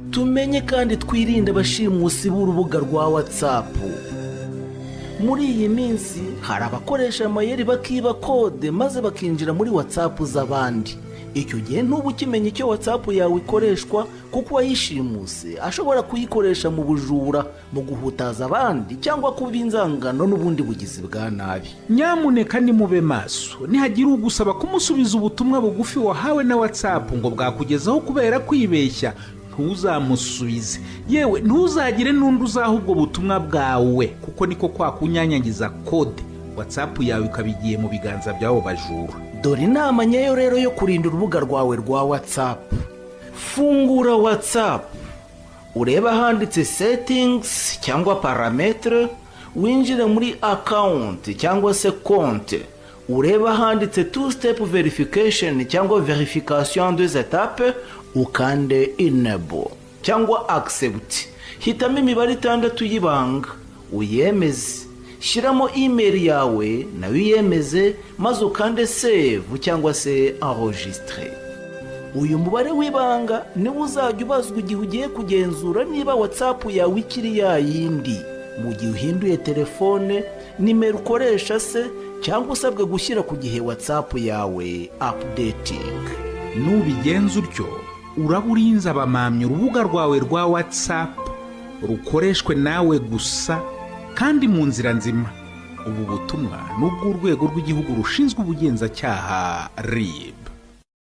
Tumenye kandi twirinde abashimusi b'urubuga rwa WhatsApp. Muri iyi minsi hari abakoresha amayeri bakiba kode, maze bakinjira muri WhatsApp z'abandi. Icyo gihe ntuba ukimenya icyo WhatsApp yawe ikoreshwa, kuko uwayishimuse ashobora kuyikoresha mu bujura, mu guhutaza abandi, cyangwa kuba inzangano n'ubundi bugizi bwa nabi. Nyamuneka nimube maso. Nihagira ugusaba kumusubiza ubutumwa bugufi wahawe na WhatsApp ngo bwakugezaho kubera kwibeshya, ntuzamusubize. Yewe, ntuzagire n'undi uzaha ubwo butumwa bwawe, kuko niko kwa kunyanyagiza kode, WhatsApp yawe ikaba igiye mu biganza by'abo bajura. Dore inama nyayo rero yo kurinda urubuga rwawe rwa WhatsApp. Fungura WhatsApp, urebe ahanditse "Settings" cyangwa "Paramètres", winjire muri "Account" cyangwa se "Compte", urebe ahanditse "Two step verification" cyangwa "Vérification deux étapes", ukande "Enable" cyangwa "Accept". Hitamo imibare itandatu y'ibanga, uyemeze. Shyiramo email yawe, nayo uyemeze, maze ukande "Save" cyangwa se "Enregistrer". Uyu mubare w'ibanga niwo uzajya ubazwa igihe ugiye kugenzura niba WhatsApp yawe ikiri ya yindi, mu gihe uhinduye telefone, nimero ukoresha se, cyangwa usabwe gushyira ku gihe WhatsApp yawe, updating. Nubigenza utyo, uraba urinze abamamyi urubuga rwawe rwa WhatsApp, rukoreshwe nawe gusa kandi mu nzira nzima. Ubu butumwa ni ubw'Urwego rw'Igihugu Rushinzwe Ubugenzacyaha, RIB.